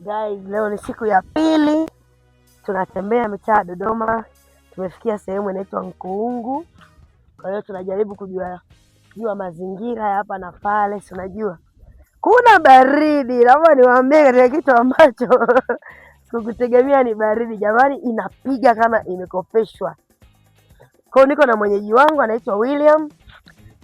Guys, leo ni siku ya pili tunatembea mitaa ya Dodoma. Tumefikia sehemu inaitwa Nkuungu. Kwa hiyo tunajaribu kujua jua mazingira ya hapa na pale, si unajua kuna baridi. Naomba niwaambie katika kitu ambacho sikutegemea ni baridi jamani, inapiga kama imekopeshwa. Kwa hiyo niko na mwenyeji wangu anaitwa William.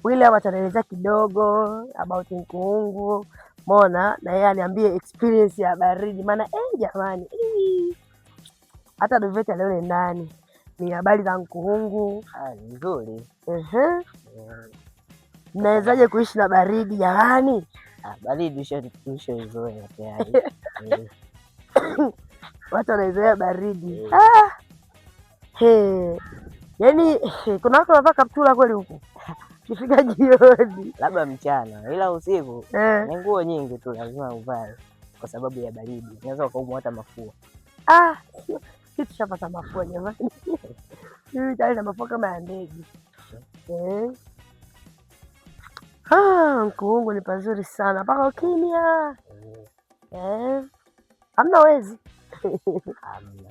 William atanielezea kidogo about Nkuungu, mona na yeye aniambie experience ya baridi, maana jamani, hata doveta leo ni ndani. Ni habari za Nkuungu. Ah, ni nzuri. Ehe. Mnawezaje kuishi na baridi jamani? Ah, baridi tushaizoea tayari. Watu wanaizoea baridi. Ah. He. Yaani kuna watu wanavaa kaptula kweli huku. Kifika jioni. Labda mchana, ila usiku ni nguo nyingi tu lazima uvae kwa sababu ya baridi. Unaweza ukaumwa hata mafua. Ah, sisi tushapata mafua jamani. Mimi tayari na mafua kama ya ndege. Ah, Nkuungu ni pazuri sana. Paka ukimya. Hamna wezi. Hamna.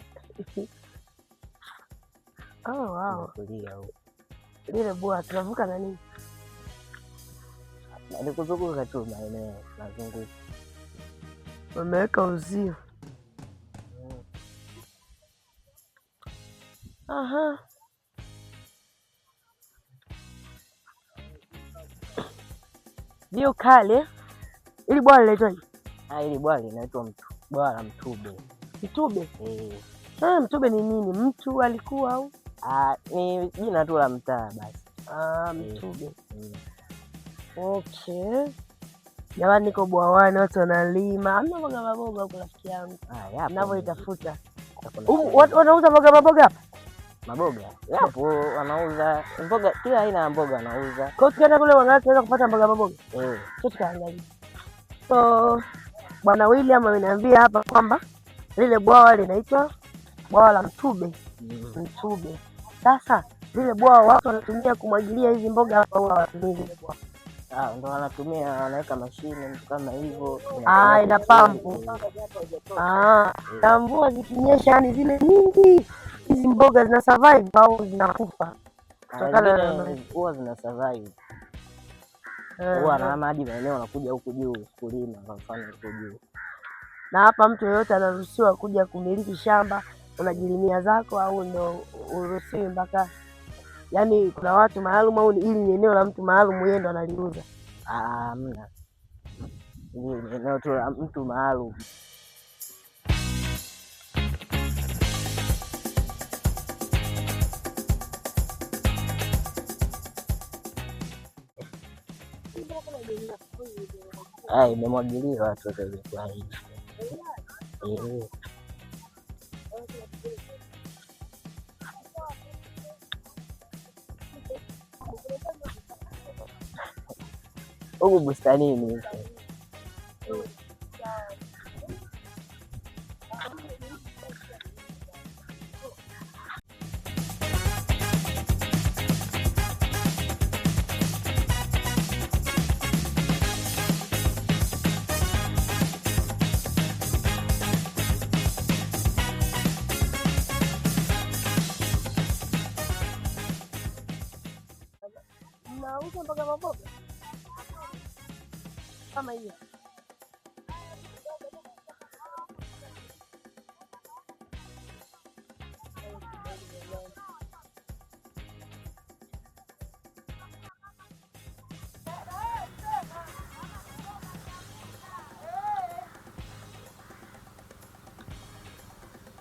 Oh, wow. Tumetulia huko. Lile bwa tunavuka na nini? Ni kuzunguka tu maeneo, tunazunguka. Wameweka uzio. Aha. Ndio kale. Ili bwawa linaitwaje? Ah, ili bwawa linaitwa bwawa la Mtube. Mtube? Ah, Mtube ni nini? Mtu alikuwa au? Ah, ni jina tu la mtaa basi. Ah, Mtube. Okay. Jamani, niko bwawani, watu wanalima. Hamna mboga maboga huko rafiki yangu. Ah, yapo. Ninavyoitafuta. Hata kuna sehemu. Wanauza mboga maboga hapa? Maboga? Yapo, wanauza mboga, kila aina ya mboga wanauza. Kwa hiyo tukienda kule uangalie tunaweza kupata mboga maboga? Sio tukaangalia. So Bwana William ameniambia hapa kwamba lile bwawa linaitwa bwawa la Mtube. Mtube. Sasa lile bwawa watu wanatumia kumwagilia hizi mboga hapa au hawatumii lile bwawa? Ah, ndo wanatumia, wanaweka mashine mtu kama hivyo. Ah, ina pampu. Ah, na mvua zikinyesha yani zile nyingi hizi mboga zina survive au zinakufa? Kutokana na Zingine huwa zina survive. Huwa na maji maeneo wanakuja huku juu kulima kwa mfano huku juu. Na hapa mtu yeyote anaruhusiwa kuja kumiliki shamba, unajilimia zako au ndo uruhusiwi mpaka, yani kuna watu maalum au ili ni eneo la mtu maalum yeye ndo analiuza? Ah, hamna. Ni eneo tu la mtu maalum. Ah, imemwagiliwa watu wote kwa hii. Huku bustanini. Mnauza mboga maboga? Kama hiyo.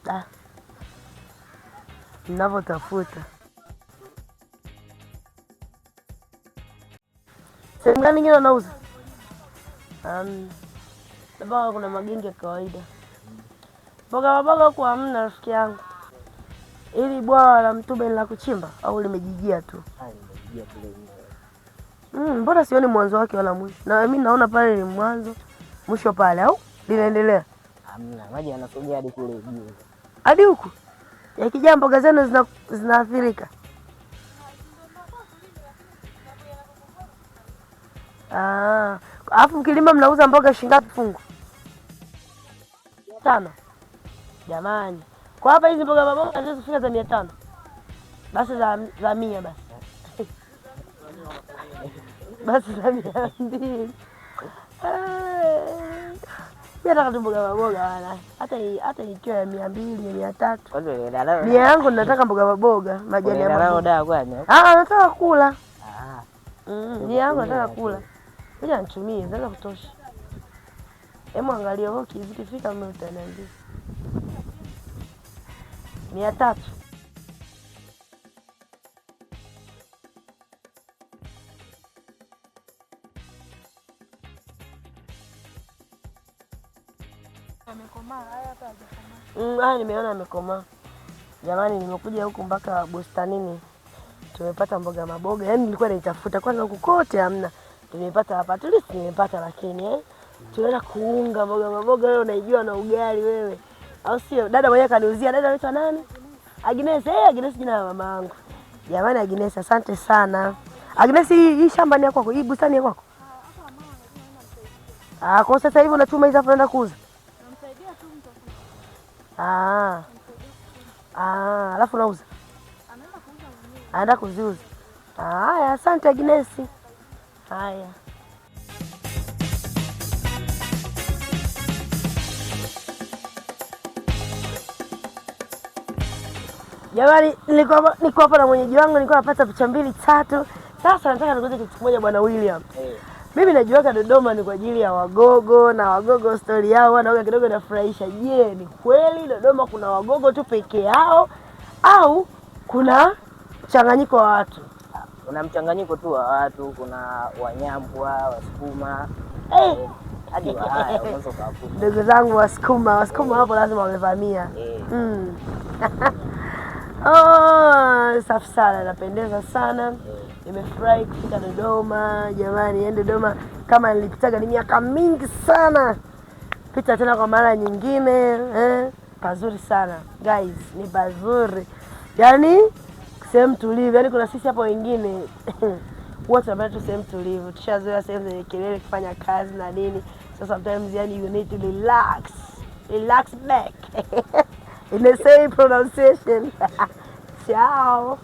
Ah. Ninavyotafuta. Sehemu gani nyingine wanauza? Labda kuna magenge ya kawaida. Mboga maboga huku hamna rafiki yangu. Ili bwawa la Mtube ni la kuchimba au limejijia tu? Ah, limejijia tu lenyewe. Mbona sioni mwanzo wake wala mwisho? Na mimi naona pale ni mwanzo, mwisho pale au linaendelea? Hamna, maji yanasogea hadi kule juu. Hadi huku? Yakijaa mboga zenu zinaathirika. Ah, alafu mkilima mnauza mboga shilingi ngapi fungu? 500. Jamani. Kwa hapa hizi mboga maboga zinaweza kufika za 500. Basi za 100 basi. Basi za 200. Mimi nataka tu mboga maboga bana. Hata ikiwa ya 200, 300. Kwanza unaenda nayo. Mia yangu nataka mboga maboga, majani ya Unaenda nayo maboga. dawa kwani? Ah, nataka kula. Ah. Mia yangu nataka kula. Ngoja nitumie, zaweza kutosha. Hebu angalia wewe zikifika mimi utaniambia. 300. Haya nimeona amekomaa. Jamani, nimekuja huku mpaka bustanini. Tumepata mboga maboga. Yaani nilikuwa naitafuta kwanza huku kote hamna. Tumepata hapa. At least nimepata lakini Tunaenda kuunga mboga maboga wewe unaijua na ugali wewe. Au sio? Dada mwenyewe kaniuzia. Dada anaitwa nani? Agnes. Agnes jina la mama yangu. Jamani Agnes, asante sana. Agnes, hii shamba ni ya kwako? Hii bustani ya kwako? Ah, kwa sasa hivi unachuma hizi hapo unaenda kuuza? Namsaidia tu mtu. Ah. Alafu unauza? Anaenda kuuza mwenyewe. Anaenda kuziuza. Haya, asante Agnes. Haya. Jamani, nilikuwa hapa na mwenyeji wangu, nilikuwa napata picha 2 3. Sasa nataka nikuulize kitu kimoja bwana William. Mimi najuaga Dodoma ni kwa ajili ya Wagogo na Wagogo story yao wanaoga kidogo inafurahisha. Je, ni kweli Dodoma kuna Wagogo tu peke yao au kuna mchanganyiko wa watu? Kuna mchanganyiko tu wa watu, kuna Wanyambwa, Wasukuma, hadi Wahaya unaweza ukawakuta. Ndugu zangu Wasukuma hapo lazima wamevamia. Oh, safi sana, napendeza sana. Nimefurahi kufika Dodoma jamani. Yaani Dodoma kama nilipitaga ni miaka mingi sana. Pita tena kwa mara nyingine, Pazuri sana guys, ni pazuri. Yaani sehemu tulivu. Yaani kuna sisi hapo wengine huwa tunapenda tu sehemu tulivu. Tushazoea sehemu zenye kelele kufanya kazi na nini. So sometimes yani you need to relax. Relax back. In the same pronunciation. Ciao.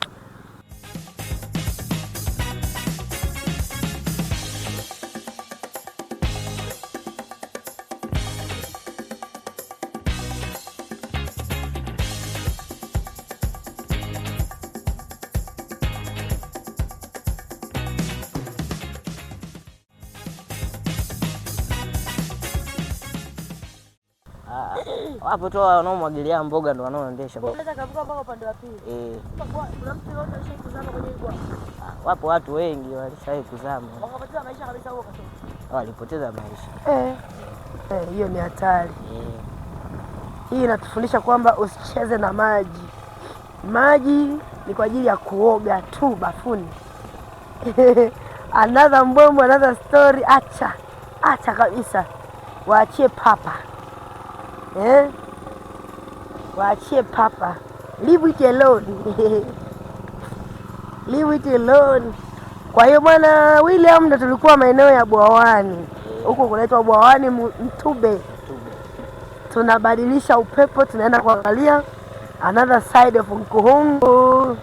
Wapo tu wanaomwagilia mboga ndo wanaoendesha. Unaweza kavuka mpaka upande wa pili. Kuna mtu yote alishawahi kuzama kwenye hili bwawa? Wapo watu wengi walishawahi kuzama. Wakapoteza maisha kabisa huko katoka. Walipoteza maisha. Hiyo ni hatari. Hii inatufundisha kwamba usicheze na maji. Maji ni kwa ajili ya kuoga tu bafuni. Another mbwembwe, another story. Acha. Acha kabisa. Waachie papa. Waachie papa. Leave it alone. Leave it alone. Kwa hiyo bwana William, ndo tulikuwa maeneo ya Bwawani. Huko kunaitwa Bwawani Mtube. Tunabadilisha upepo, tunaenda kuangalia another side of Nkuhungu.